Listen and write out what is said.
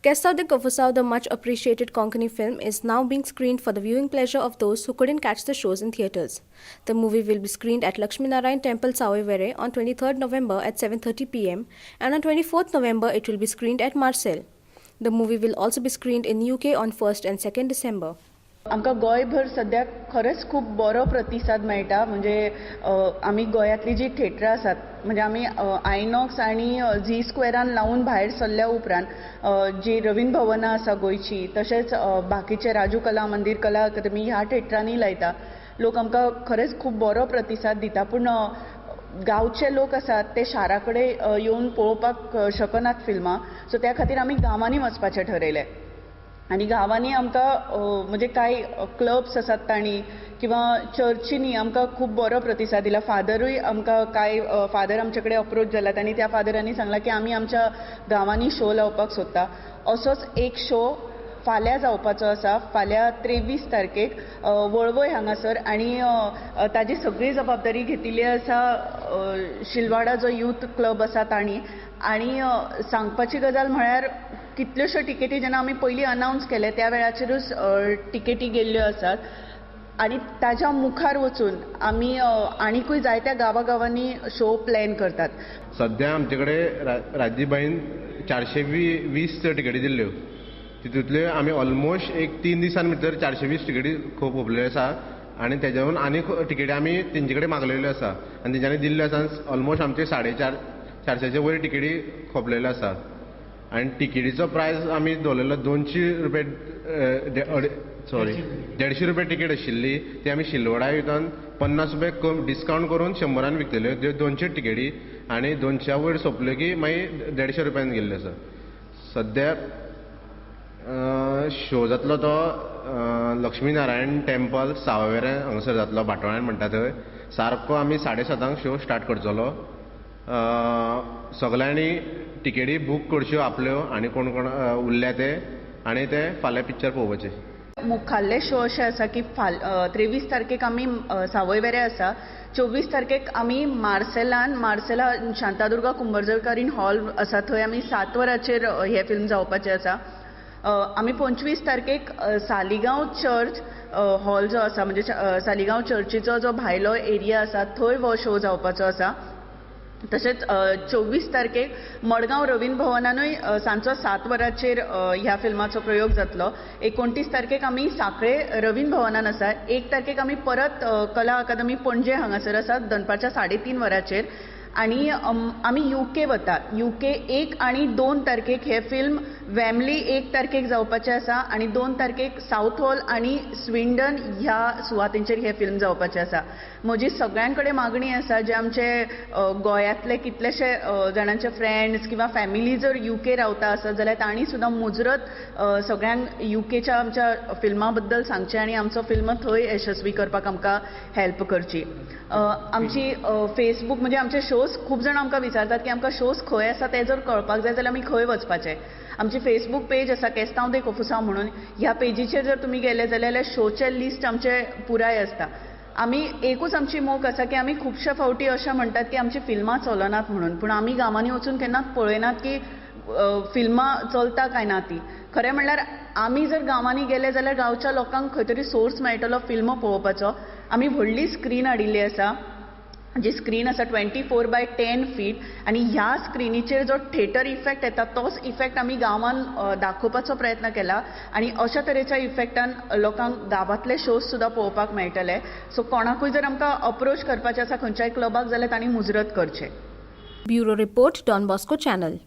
Questao de Confusao, the much appreciated Konkani film, is now being screened for the viewing pleasure of those who couldn't catch the shows in theatres. The movie will be screened at Lakshmi Narayan Temple, Savoi Verem on 23rd November at 7:30 pm and on 24th November it will be screened at Marcel. The movie will also be screened in UK on 1st and 2nd December. आमकां गोंयभर सद्याक खरेंच खूब बरो प्रतिसाद मेळटा. म्हणजे आमी गोंयांतली जी थेटरां आसात, म्हणजे आमी आयनॉक्स आनी झी स्क्वेरान लावन भायर सरल्या उपरांत जी रवींद्र भवनां आसा गोंयची, तशेंच बाकीचे राजू कला मंदीर, कला अकादमी ह्या थेटरांनी लायता. लोक आमकां खरेंच खूब बरो प्रतिसाद दिता. पूण गांवचे लोक आसात ते शारा कडेन येवन पळोवपाक शकनात फिल्मां. सो त्या खातीर आमी गांवांनी वचपाचें ठरयलें आनी गांवांनी आमकां, म्हणजे कांय क्लब्स आसात तांणी किंवा चर्चींनी आमकां खूब बरो प्रतिसाद दिला. फादरूय आमकां, कांय फादर आमचे कडेन अप्रोच जाल्यात आनी त्या फादरांनी सांगलां की आमी आमच्या गांवांनी शो लावपाक सोदता. असोच एक शो फाल्यां जावपाचो आसा, फाल्यां 23 तारखेक वळवय हांगासर आनी ताजी सगळी जबाबदारी घेतिल्ली आसा शिलवाडा जो यूथ क्लब आसा तांणी. आनी सांगपाची गजाल म्हळ्यार कितल्योश्यो टिकेटी जेन्ना आमी पयलीं अनावन्स केले, त्या वेळाचेरूच टिकेटी गेल्ल्यो आसात आनी ताच्या मुखार वचून आमी आनिकूय जायत्या गांवागांवांनी शो प्लॅन करतात. सद्या आमचे कडेन राजदीप 420 टिकेटी दिल्ल्यो. तितूंतल्यो आमी ऑलमोस्ट एक 3 दिसां भितर 420 टिकेटी खूब सोंपल्यो आसा आनी तेज्याहून आनीक टिकेटी आमी तेंचे कडेन मागलेल्यो आसा आनी तेंच्यांनी दिल्ल्यो आसा. ऑलमोस्ट आमचे साडे चार 400चे वयर टिकेटी खोपलेल्यो आसा आनी टिकेटीचो प्रायस आमी दवरलेलो 200 रुपया, सॉरी, 150 रुपया टिकेट आशिल्ली. ती आमी शिलवडा युथान 50 रुपया कम डिस्कावंट करून 100रान विकतल्यो त्यो 200 टिकेटी आनी 200 वयर सोंपल्यो की मागीर 150 रुपयान गेल्ल्यो आसा. सद्या शो जातलो तो लक्ष्मी नारायण टेम्पल, सावयवेरें हांगासर जातलो, बाटोळ्यान म्हणटा थंय. सारको आमी 7:30 शो स्टार्ट करतलो. सगल्यांनी टिकेटी बूक करच्यो आपल्यो आनी कोण कोण उरल्या ते आनी ते फाल्यां पिक्चर पळोवपाचें. मुखाल्ले शो अशे आसा की 23 तारखेक आमी सावयवेरें आसा, 24 तारखेक आमी मार्सेलान, मार्सेला शांतादुर्गा कुंभारजुवेकारीन हॉल आसा, थंय आमी 7 वरांचेर हें फिल्म जावपाचें आसा. आमी 25 तारखेक सालिगांव चर्च हॉल जो आसा, म्हणजे सालिगांव चर्चीचो जो भायलो एरिया आसा, थंय हो शो जावपाचो आसा. तशेंच 24 तारखेक मडगांव रवींद्र भवनानूय सांजचो 7 वरांचेर ह्या फिल्माचो प्रयोग जातलो. 29 तारखेक आमी साखळे रवींद्र भवनान आसा. 1 तारखेक आमी परत कला अकादमी पणजे हांगासर आसा, दनपारच्या 3:30 वरांचेर. आनी आमी युके वता. युके 1 आनी 2 तारखेक हें फिल्म वेम्बली 1 तारखेक जावपाचें आसा आनी 2 तारखेक सावथ हॉल आनी स्विंडन ह्या सुवातेंचेर हें फिल्म जावपाचें आसा. म्हजी सगळ्यां कडेन मागणी आसा, जे आमचे गोंयांतले कितलेशे जाणांचे फ्रेंड्स किंवा फॅमिली जर युके रावता आसत जाल्यार तांणी सुद्दां मुजरत सगळ्यांक युकेच्या आमच्या फिल्मा बद्दल सांगचें आनी आमचो फिल्म थंय यशस्वी करपाक आमकां हेल्प करची. आमची फेसबूक, म्हणजे आमचे शोज, खूब जाणां आमकां विचारतात की आमकां शोज खंय आसा ते जर कळपाक जाय जाल्यार आमी खंय वचपाचें. आमची फेसबूक पेज आसा केस्तांव दे कोफुसांव म्हणून. ह्या पेजीचेर जर तुमी गेले जाल्यार शोचे लिस्ट आमचे पुराय आसता. आमी एकूच आमची मोख आसा की आमी खुबशे फावटी अशें म्हणटात की आमची फिल्मां चलनात म्हणून, पूण आमी गांवांनी वचून केन्नाच पळयनात की फिल्मां चलता काय ना ती. खरें म्हणल्यार आमी जर गांवांनी गेले जाल्यार गांवच्या लोकांक खंय तरी सोर्स मेळटलो फिल्म पळोवपाचो. आमी व्हडली स्क्रीन हाडिल्ली आसा, जी स्क्रीन आसा 24 बाय 10 फीट आनी ह्या स्क्रिनीचेर जो थेटर इफेक्ट येता, तोच इफेक्ट आमी गांवान दाखोवपाचो प्रयत्न केला आनी अशा तरेच्या इफेक्टान लोकांक गांवांतले शोज सुद्दां पळोवपाक मेळटले. सो कोणाकूय जर आमकां अप्रोच करपाचें आसा खंयच्याय क्लबाक जाल्यार तांणी मुजरत करचें. Bureau Report, Don Bosco Channel.